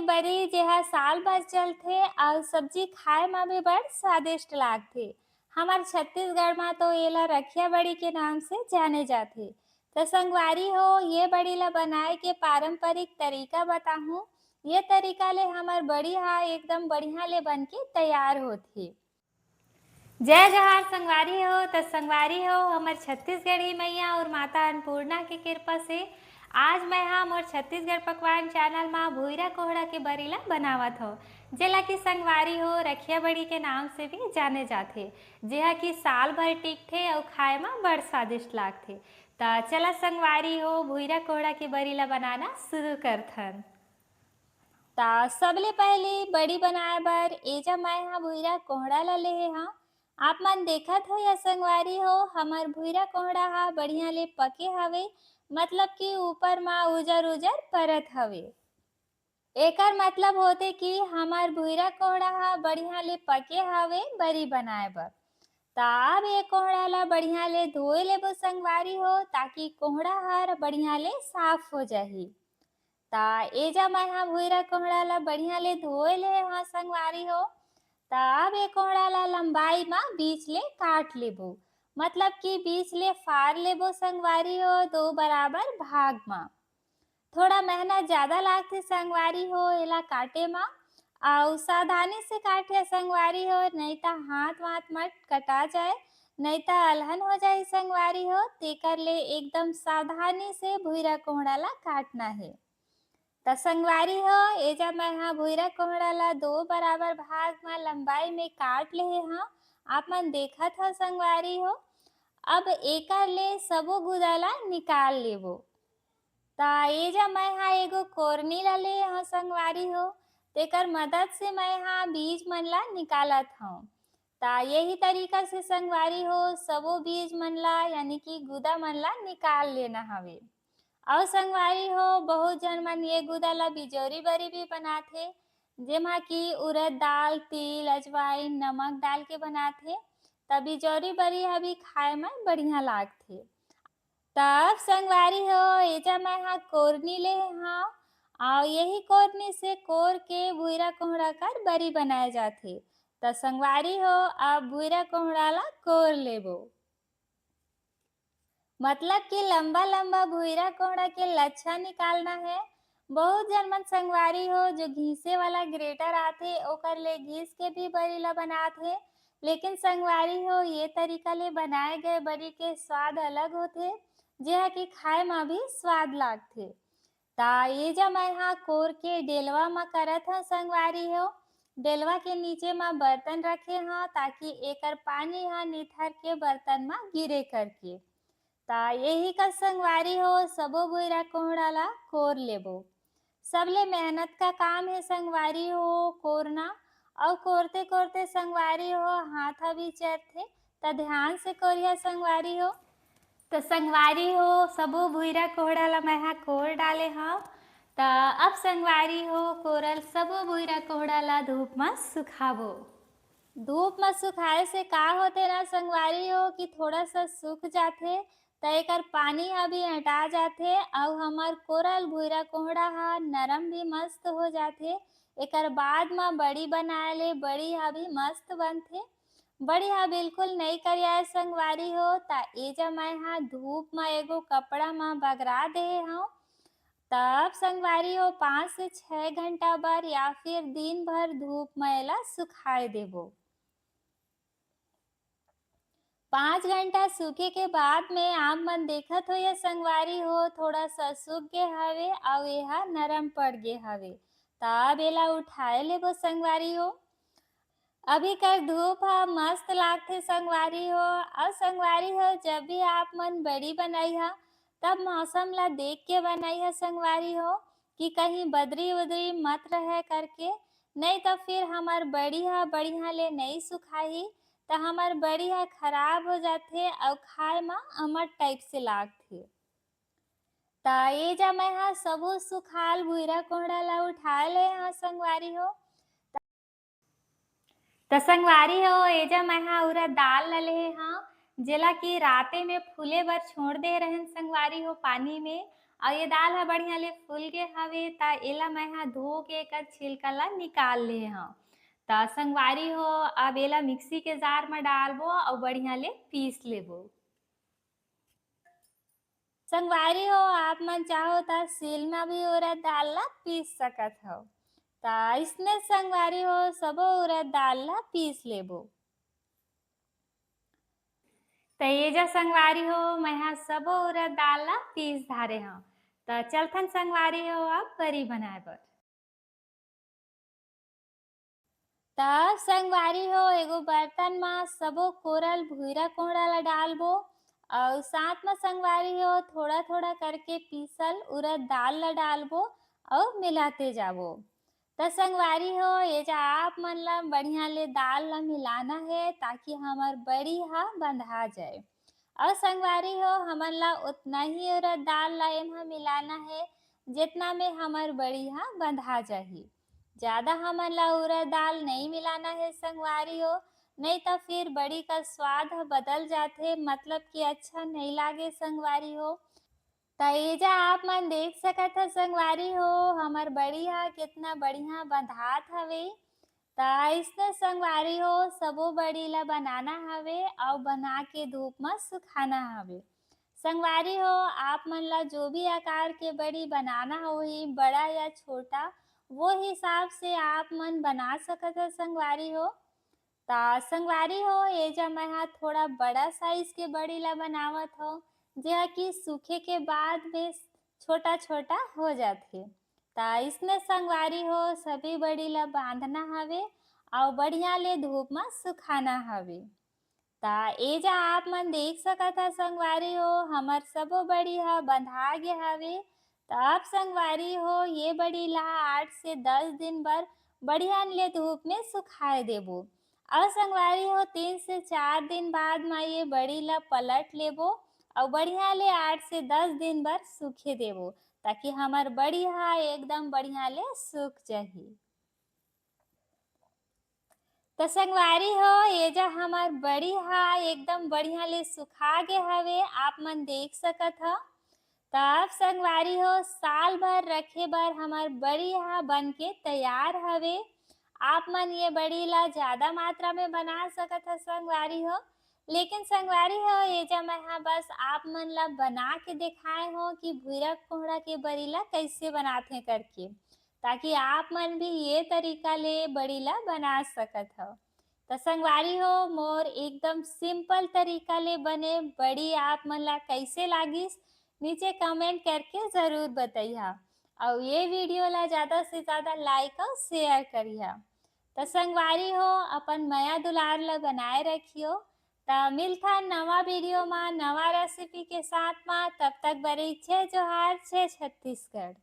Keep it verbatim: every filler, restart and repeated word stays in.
बरी जेहा साल भर चलथे अउ सब्जी खाए म भी बड़ स्वादिष्ट लागथे। हमर छत्तीसगढ़ म तो एला रखिया बड़ी के नाम से जाने जाथे। त संगवारी हो, ये बड़ी ला बनाए के पारंपरिक तरीका बताहूँ। ये तरीका ले हमर बड़ी हा एकदम बढ़िया ले बन के तैयार होथे। जय जोहार संगवारी हो। त संगवारी हो, हमर छत्तीसगढ़ी मैया अउ माता अन्नपूर्णा के कृपा से आज मैं हा मोर छत्तीसगढ़ पकवान चैनल मा भुइरा कोहड़ा के बरी ला बनावत हो, जेला कि संगवारी हो रखिया बड़ी के नाम से भी जाने जाथे, जेहा कि साल भर टिकथे अउ खाए मा बड़ स्वादिष्ट लागथे। त चला संगवारी हो, भुइरा कोहड़ा के बरी ला बनाना शुरू करथन। त सबले पहिली बड़ी बनाए बर एजा मैं हा भुइरा कोहड़ा ला लेहे हंव। आप मन देखत हो या संगवारी हो, हमर भुइरा कोहड़ा हा बढ़िया ले पके हवे, मतलब कि ऊपर मा उजर उजर परत हवे। एकर मतलब होथे कि हमर भुइरा कोहड़ा हा बढ़िया ले पके हवे बरी बनाए बर। त अब ये कोहड़ा ला बढ़िया ले धोए लेबो संगवारी हो, ताकि कोहड़ा हर बढ़िया ले साफ हो जाही। त एजा मैं हा भुइरा कोहड़ा ला बढ़िया ले धोए ले हा संगवारी हो। त अब ये कोहड़ा ला लंबाई मा बीच ले काट लेबो, मतलब कि बीच ले फार लेबो संगवारी हो, दो बराबर भाग मा। थोड़ा मेहनत ज्यादा लागथे संगवारी हो एला काटे मा, अउ सावधानी से काटे संगवारी हो, नहीं त हाथ वाथ मत कटा जाए, नहीं त अलहन हो जाए संगवारी हो। तेकर ले एकदम सावधानी से भुइरा कोहड़ा ला काटना हे। त संगवारी हो, एजा मैं हा भुइरा कोहड़ा ला दो बराबर भाग मा लंबाई में काट लेहे हंव। आप मन देखत हो संगवारी हो, अब एकर ले सबो गुदा ला निकाल लेबो। त एजा मैं हा एगो कोरनी ला ले हंव संगवारी हो, तेकर मदद से मैं हा बीज मन ला निकालत हंव। त यही तरीका से संगवारी हो सबो बीज मन ला यानी कि गुदा मन ला निकाल लेना हवे। अउ संगवारी हो बहुत झन मन ये गुदा ला बिजौरी बरी भी बनाथे, जेमा कि उरद दाल, तिल, अजवाइन, नमक डाल के बनाथे। त बिजौरी बरी ह भी खाए में बढ़िया लागथे। तब संगवारी हो, एजा मैं हा कोरनी ले हंव, अउ यही कोरनी से कोर के भुइरा कोहड़ा कर बरी बनाए जाथे। त संगवारी हो, अब भुइरा कोहड़ा ला कोर लेबो। मतलब कि लंबा लंबा भुइरा कोहड़ा के लच्छा निकालना है। बहुत झन मन संगवारी हो, जो घीसे वाला ग्रेटर आथे, ओकर ले घीस के भी बरी ला बनात हे। लेकिन संगवारी हो, ये तरीका ले बनाए गए बरी के स्वाद अलग होथे, जेहा कि खाए मा भी स्वाद लागथे। त एजा मैं हा कोर के डेलवा मा करत हंव संगवारी हो। डेलवा के नीचे मा बर्तन रखे हंव, ताकि एकर पानी हा निथर के बर्तन मा गिरे करके। त यही का संगवारी हो, सबो भुइरा कोहड़ा ला कोर लेबो। सबले मेहनत का काम हे संगवारी हो कोरना, अउ कोरते कोरते संगवारी हो हाथ भी चरथे, त ध्यान से कोरिया संगवारी हो। त संगवारी हो, सबो भुइरा कोहड़ा ला मैं हा कोर डाले हंव। त अब संगवारी हो, कोरल सबो भुइरा कोहड़ा ला धूप मा सुखाबो। धूप म सुखाए से का होथे ना संगवारी हो कि थोड़ा सा सूख जाथे, त एकर पानी ह भी अटा जाथे अउ हमर कोरल भुइरा कोहड़ा ह नरम भी मस्त हो जाथे। एकर बाद म बड़ी बनाए ले बड़ी ह भी मस्त बनथे। बड़ी ह बिल्कुल नई करियाए संगवारी हो, त एजा मैं ह धूप म एगो कपड़ा म बगरा देहे हंव। तब संगवारी हो, पाँच से छह घंटा बर या फिर दिन भर धूप म एला सुखाए देबो। पाँच घंटा सूखे के बाद में आप मन देखत हो, ये संगवारी हो, थोड़ा सा सूख गे हवे अउ एहा नरम पड़ गे हवे। तब एला उठाए लेबो संगवारी हो। अभी कर धूप ह मस्त लागथे संगवारी हो। अउ संगवारी हो, जब भी आप मन बड़ी बनई ह, तब मौसम ला देख के बनई ह संगवारी हो, कि कहीं बदरी उदरी मत रहे करके, नहीं तो फिर हमर बड़ी ह बढ़िया ले नहीं सुखाही, त हमर बड़ी ह खराब हो जाथे अउ खाए म अमट type से लागथे। त एजा मैं ह सबो सुखाल भुइरा कोहड़ा ला उठाए ले ह संगवारी हो। त संगवारी हो, एजा मैं ह उरद दाल ल लेहे हंव, जेला कि राते में फूले बर छोड़ दे रहेन संगवारी हो पानी में। अउ ये दाल ह बढ़िया ले फूल गे हवे, त एला मैं ह धो के एकर छिलका ला निकाल ले हव। त संगवारी हो, अब एला मिक्सी के जार म डालबो अउ बढ़िया ले पीस लेबो। संगवारी हो, आप मन चाहो त सील म भी उरद दाल ला पीस सकत हव। त इसने संगवारी हो, सबो उरद दाल ला पीस लेबो। त ये जा संगवारी हो, मैं ह सबो उरद दाल ला पीस धारे हव। त चलथन संगवारी हो, अब बरी बनाए बर। त संगवारी हो, एगो बर्तन म सबो कोरल भुइरा कोंहड़ा ला डालबो अउ साथ म संगवारी हो, थोड़ा-थोड़ा करके पीसल उरद दाल ला डालबो अउ मिलाते जाबो। त संगवारी हो, ये जा आप मन ला बढ़िया ले दाल ला मिलाना हे, ताकि हमर बड़ी ह बंधा जाए। अउ संगवारी हो, हमन ला उतना ही उरद दाल ला एमा मिलाना हे, जितना में हमर बड़ी ह बंधा जाही। ज्यादा हमन ला उरद दाल नइ मिलाना हे संगवारी हो, नइ त फिर बड़ी का स्वाद ह बदल जाथे, मतलब कि अच्छा नइ लागे संगवारी हो। त ये जा आप मन देख सकत ह संगवारी हो, हमर बड़ी ह कितना बढ़िया बंधात हवे। त अइसने संगवारी हो, सबो बड़ी ला बनाना हवे अउ बना के धूप म सुखाना हवे। संगवारी हो, आप मन ला जो भी आकार के बड़ी बनाना होही, बड़ा या छोटा, वो हिसाब से आप मन बना सकत ह संगवारी हो। त संगवारी हो, ये जा मैं ह थोड़ा बड़ा साइज के बड़ी ला बनावत हव, जेहा कि सूखे के बाद में छोटा-छोटा हो जाथे। त इसने संगवारी हो, सभी बड़ी ला बांधना हवे अउ बढ़िया ले धूप म सुखाना हवे। त ए जा आप मन देख सकत ह संगवारी हो, हमर सबो बड़ी ह बंधा गे हवे। त अब संगवारी हो, ये बड़ी ला आठ से दस दिन बर बढ़िया ले धूप में सुखाए देबो। अउ संगवारी हो, तीन से चार दिन बाद म ये बड़ी ला पलट लेबो अउ बढ़िया ले आठ से दस दिन बर सूखे देबो, ताकि हमर बड़ी ह एकदम बढ़िया ले सूख जाही। त संगवारी हो, ये जा हमर बड़ी ह एकदम बढ़िया ले सुखा गे हवे, आप मन देख सकत ह। त अब संगवारी हो, साल भर रखे बर हमर बड़ी ह बन के तैयार हवे। आप मन ये बड़ी ला ज्यादा मात्रा में बना सकत ह संगवारी हो, लेकिन संगवारी हो, ये जा मैं ह बस आप मन ला बना के देखाए हो कि भुइरा कोंहड़ा के बरी ला कैसे बनाथे करके, ताकि आप मन भी ये तरीका ले बड़ी ला बना सकत हव। त संगवारी हो, मोर एकदम simple तरीका ले बने बड़ी आप मन ला कैसे लागिस, नीचे comment करके जरूर बतइहा। अउ ये video ला ज्यादा से ज्यादा like अउ share करिहा। त संगवारी हो, अपन मया दुलार ला बनाए रखियो। त मिलथन नवा video मा, नवा recipe के साथ मा। तब तक बरे जय जोहार, जय छत्तीसगढ़।